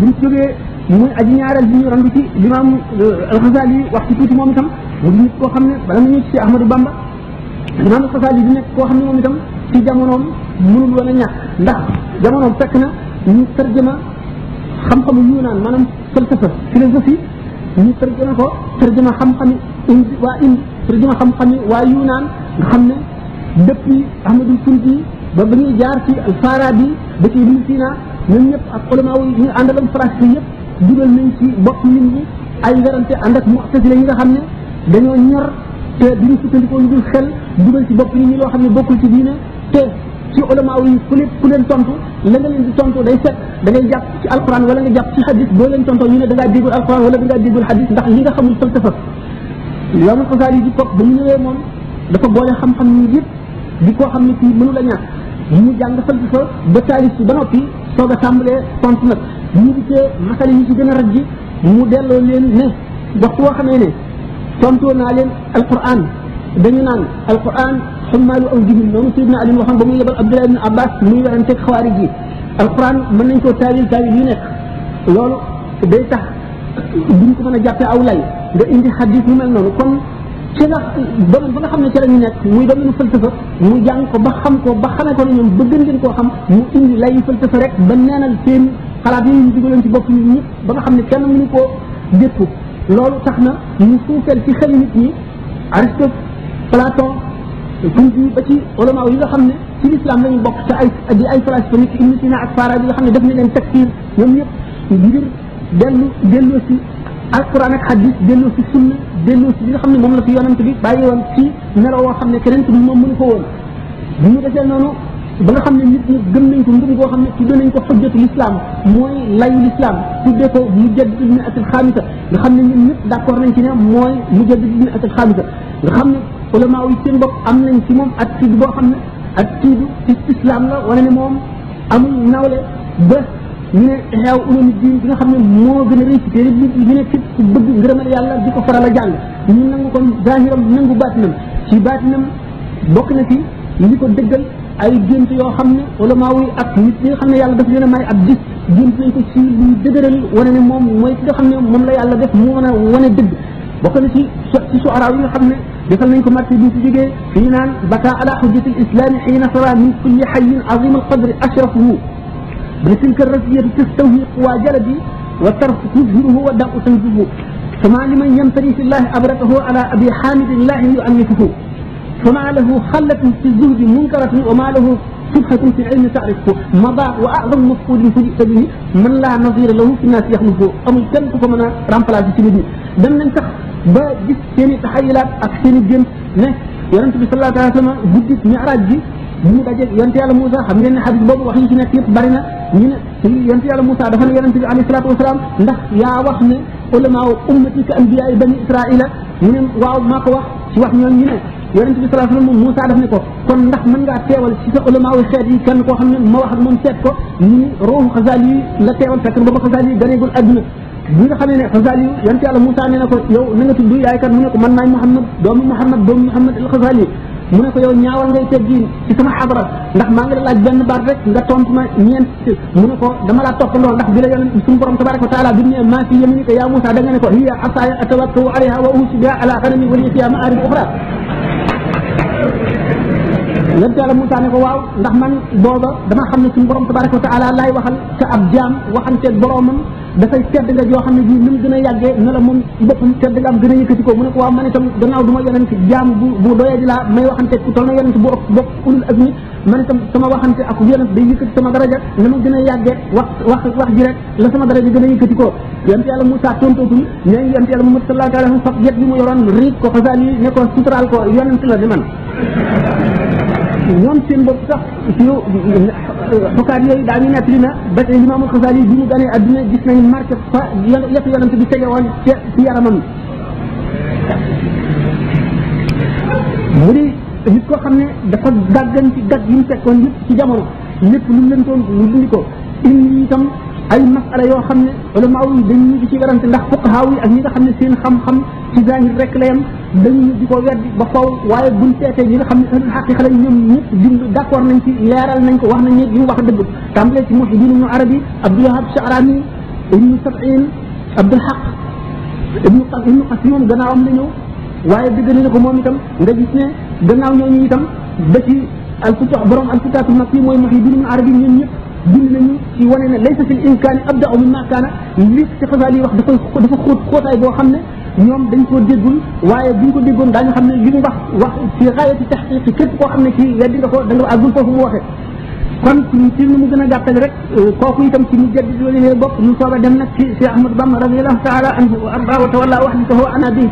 buñ jógee muy aji ñaareel bi ñu randu ci limaam al-Xasaali wax ci tuuti moom itam mu di nit koo xam ne bala nga ñëw ci Ahmadou Bamba limaam al-Xasaali di nekk koo xam ne moom itam ci jamonoom mënul woon a ñàkk ndax jamonoom fekk na ñu tarjama xam-xamu Yunaan maanaam falsafa philosophie ñu tarjama ko tarjama xam-xami indi tarjama xam-xami waa Yunaan nga xam ne depuis Ahmadul Kunti ba ba ñuy jaar ci al-Farabi ba ci Ibn Sina ñoom ñëpp ak ulama yi ñu àndaloon français yëpp dugal nañ ci bopp nit ñi ay werante ànd ak mu'tazila yi nga xam ne dañoo ñor te duñu sukkandikoo lu dul xel dugal ci bopp nit ñi loo xam ne bokkul ci diine te ci ulama yi ku leen tontu la nga leen di tontu day set da ngay jàpp ci alquran wala nga jàpp ci hadis boo leen tontoo ñu ne da ngaa déggul alquran wala da ngaa déggul hadis ndax li nga xamul falsafa Imaamul Xasaali yi di ko ba mu ñëwee moom dafa boole xam-xam yi yëpp di koo xam ne kii mënu la ñàkk mu jàng falsafa ba taalif ci ba noppi soog a tàmbalee tontu nag ñu gisee masala yi ci gën a rajji mu delloo leen ne waxtu woo xamee ne tontoo naa leen alquran dañu naan alquran xummaalu aw jibin noonu Seydina Ali waxoon ba muy yebal Abdullah ibn Abbas muy weranteeg xawaarij yi alquran mën nañ koo taawil yu nekk loolu day tax duñ ko mën a jàppee aw lay nga indi xadis yu mel noonu kon ci nga domaine ba nga xam ne ci la ñu nekk muy domaine falsafa mu jàng ko ba xam ko ba xamee ko ne ñoom bëgg ngeen koo xam mu indi lay falsafa rek ba neenal seen xalaat yi ñu dugaloon ci bopp nit ñëpp ba nga xam ne kenn mënu koo dépp loolu tax na ñu suufeel ci xel nit ñi Aristote Platon Kunti ba ci ulama yi nga xam ne ci l'islam lañu bokk te di ay falasifa nit Ibn Sina ak Farabi nga xam ne def na leen takfir ñoom ñëpp ngir delloo si alquran ak hadis delloo si sunna delloo si li nga xam ne moom la fi yonent bi bàyyi woon ci melo woo xam ne keneen ku moom mënu ko woon bi ñu defee noonu ba nga xam ne nit ñi gëm nañ ko ngëm goo xam ne tuddee nañ ko xujjatu l'islam mooy layu l'islam tuddee ko mujaddidul mi'atul xaamisa nga xam ne ñun ñëpp d'accord nañ ci ne mooy mujaddidul mi'atul xaamisa nga xam ne ulama yi seen bopp am nañ ci moom attitude boo xam ne attitude ci islam la wala ne moom amul nawle ba ñu ne Ihya Ulumuddin bi nga xam ne moo gën a rëy ci téere bi ñu ne képp ku bëgg ngërëmal yàlla di ko faral a jàng ñu nangu kon zahiram nangu baatinam ci baatinam bokk na ci li ko dëggal ay gént yoo xam ne ulama yi ak nit ñi nga xam ne yàlla daf leen a may ab gis gént nañ ko ci luy dëgëral wane ne moom mooy ki nga xam ne moom la yàlla def mu mën a wane dëgg bokk na ci suara yi nga xam ne defal nañ ko marché bi ci jógee fii naan bata ala hujjati al islami xiina sara min kulli xayin azim al qadri ashrafuhu بتلك الرزية تستوي قوى جلدي والترف تظهره والداء تنزفه فما لمن يمتري في الله أبرته على أبي حامد الله يؤنفه فما له خلة في الزهد منكرة وما له شبهة في العلم تعرفه مضى وأعظم مفقود فجئت به من لا نظير له في الناس يخلفه أمل كم فمن رامبلاس في بدني دم ننتخ بجس سيني تحيلات أكسيني الجن نه يرنتبه صلى الله عليه وسلم بديت معراج جي bi mu dajeeg yonent yàlla Moussa xam ngeen ne xadis boobu wax yi ci nekk yëpp bari na ñu ne yonent yàlla Moussa dafa ne yonent bi alayhi salaatu wasalaam ndax yaa wax ne ulamaaw ummati ka anbiyaay bani israila mu ne waaw maa ko wax ci wax ñoom ñu ne yonent bi sallallahu alayhi wasallam Moussa daf ne ko kon ndax mën ngaa teewal ci sa ulamaaw xeet yi kenn koo xam ne ma wax ak moom seet ko ñu ni ruuxu Xasaali yi la teewal fekk booba Xasaali yi ganeegul adduna bi nga xamee ne Xasaali yi yonent yàlla Moussa nee na ko yow na nga tudd yaay kat mu ne ko man maay Muhammad doomu Muhammad al Xasaali mu ne ko yow ñaawal ngay teggiin ci sama xadara ndax maa ngi la laaj benn baat rek nga tontu ma ñeent mu ne ko dama laa toppandoo ndax bi la yonent suñu borom tabaraka wa taala bi ne maa fi yaminika yaa Moussa da nga ne ko hiya asaaya atawakkau alayha wa uhussu biha ala ghanami wa liya fiha ma'arib ukhra yonent yàlla Moussa ne ko waaw ndax man booba dama xam ne suñu borom tabaraka wa taala laay waxal ca ab jaam waxanteeg boromam dafay tedd nga joo xam ne bii ni mu gën a yàggee ne la moom boppam tedd nga am gën a yëkkati ko mu ne ko waaw man itam gannaaw du ma yonent jaam bu doyee di laa may waxante ku toll na yonent bu bokk ulul azmi man itam sama waxante ak yonent day yëkkati sama daraja na ma gën a yàggee wax ji rek la sama daraja gën a yëkkati ko yonent yàlla Moussa tontootul ne yonent yàlla Muhammad sallallahu alayhi wa sallam fab yet bi mu yoroon riig ko Xasaali yi ne ko suturaal ko yonent la di man ñoom seen bopp sax ci xukaat yooyu daañu nekk li na ba tey Imaamul Xasaali bi mu ganee adduna gis nañ marqué fa yëpp yonent bi tege woon ci yaramam mu di nit koo xam ne dafa gàggan ci gàgg yi mu fekkoon yëpp ci jamono lépp lu mu leen toon lu dindi ko indi itam ay masala yoo xam ne ulama yi dañu di ci werante ndax fuqaha yi ak ñi nga xam ne seen xam-xam ci zahir rek la yam dañu di ko weddi ba faw waaye buñ seetee ñi nga xam ne ahlul haqiqa lañ ñoom ñëpp dind d'accord nañ ci leeral nañ ko wax nañ ne li mu wax dëgg tàmbalee ci Muhyiddin Ibn Arabi Abdul Wahhab Sha'rani ibnu Sab'in Abdul Haq ibnu Qasim moom gannaawam la ñëw waaye dëgg na ko moom itam nga gis ne gannaaw ñooñu itam ba ci alfutuh borom alfutaatu makki mooy Muhyiddin ibn Arabi ñun ñëpp bind nañu ci wane ne laysa fil imkaani abda'u mimma kaana li ci Xasaali wax dafa xóotaay boo xam ne ñoom dañ koo déggul waaye buñ ko déggoon daañu xam ne li mu wax ci xaayati taxqiq képp koo xam ne kii weddi nga ko da nga àggul foofu mu waxee kon ci ni mu gën a gàttal rek kooku itam ci mu jaddi loolu bokk ñu soog a dem nag ci Cheikh Ahmadou Bamba radiyallahu taala anhu wa arda wa tawalla wax ni ko ana bi